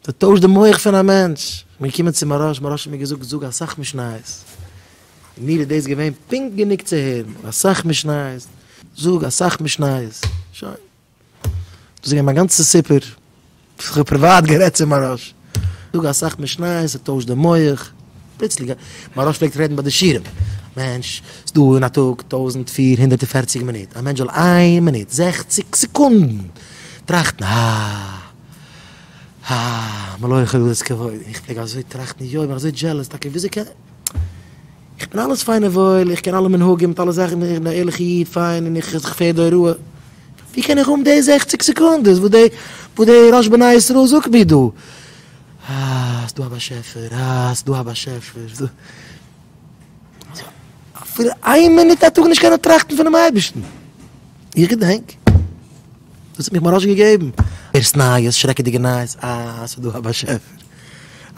ס'טוישט די מח פון א מענטש. כ'בין געקומען צו מוהרא"ש, מוהרא"ש האט מיר געזאגט זאג אסאך משניות. און מיר איז דאס געווען פונקט גענוג צו הערן, אסאך משניות, זאג אסאך משניות. שוין. דאס איז געווען מיין גאנצע סיפור. איך האב פריוואט גערעדט צו מוהרא"ש. זאג אסאך משניות, ס'טוישט די מח. פלוצלינג, מוהרא"ש פלעגט רעדן ביי די שיעורים. מענטש, ס'דא אין א טאג 1440 מינוט. א מענטש זאל איין מינוט, זעכציג סעקונדן, טראכטן, אה. אה, מלא כל הארץ כבודו, איך פלעג אזוי טראכטן, יוי, איך בין אזוי jealous, טאקע וויאזוי קען, איך בין אלעס פיין און וואויל, איך קען אלע מנהגים מיט אלע זאכן, איך בין א ערליכע איד, פיין, און איך פער די הוראה, ווי קען איך האבן די זעכציג סעקונדעס וואס די, וואס די ראש בני ישראל זאגט מיר דא? אה, ס'דא א באשעפער, אה, ס'דא א באשעפער, ס'דא, אפילו איין מינוט א טאג נישט קענען טראכטן פונעם אייבערשטן, איך געדענק. דאס האט מיך מוהרא"ש געגעבן. הערסט נייעס, שרעקעדיגע נייעס, אה, ס'איז דא א באשעפער,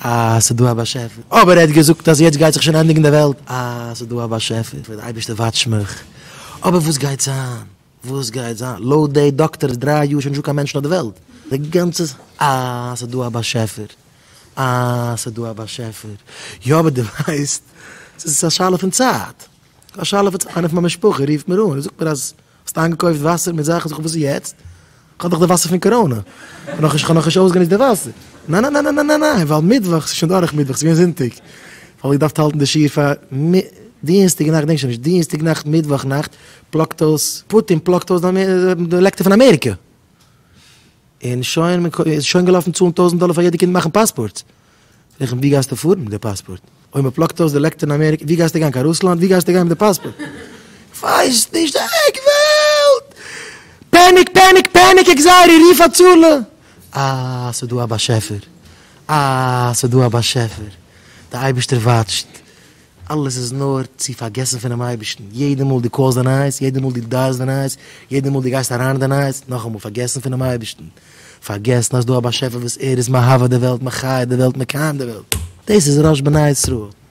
אה, ס'איז דא א באשעפער, אבער ער האט געזאגט אז יעצט גייט זיך שוין ענדיגן די וועלט, אה, ס'איז דא א באשעפער, דער אייבערשטער וואטשט מיך, אבער וואס גייט זיין, וואס גייט זיין, לויט די דאקטערס דריי יאר שוין נישטא קיין מענטשן אויף די וועלט, די גאנצע, אה, ס'איז דא א באשעפער, אה, ס'איז דא א באשעפער, יא אבער דו ווייסט, ס'איז א שאלה פון צייט, א שאלה פון צייט, איינער פון מיין משפחה רופט מיר אן און זאגט מיר אז האסט איינגעקויפט וואסער מיט זאכן? זאג איך וואס איז יעצט? כ'האב דאך די וואסער פון קאראנע, כ'האב נאכנישט כ'האב נאכנישט אויסגענוצט די וואסער. ניין ניין ניין ניין ניין ניין ווייל מיטוואך, ס'איז שוין דורך מיטוואך, ס'איז געווען זונטאג, ווייל איך געדארפט האלטן די שיעור פאר דינסטאג נאכט, געדענק שוין נישט, דינסטאג נאכט מיטוואך נאכט פלאגט אויס, פוטין פלאגט אויס די לעקטער פון אמעריקע. און שוין מען איז שוין געלאפן צאלן טויזענט דאלער פאר יעדע קינד מאכן פאספארטס. פרעג איך אים ווי גייסטו פארן מיט די פאספארט? אויב מען פלאגט אויס די לעקטער אין אמעריקע ווי גייסטו גיין קיין רוסלאנד? ווי גייסטו גיין מיט די פאספארט? כ'ווייס נישט די עק וועלט! panic panic panic anxiety רוף הצלה! אה ס'דא א באשעפער! אה ס'דא א באשעפער! די אייבערשטער וואטשט! אלעס איז נאר צו פארגעסן פונעם אייבערשטן, יעדע מאל דו קאלסט די נייעס, יעדע מאל דו דיילסט די נייעס, יעדע מאל דו גייסט אריין אין די נייעס, נאכאמאל פארגעסן פונעם אייבערשטן, פארגעסן אז ס'דא א באשעפער וואס ער איז מהווה די וועלט, מחיה די וועלט, מקיים די וועלט. דאס איז ראש בני ישראל.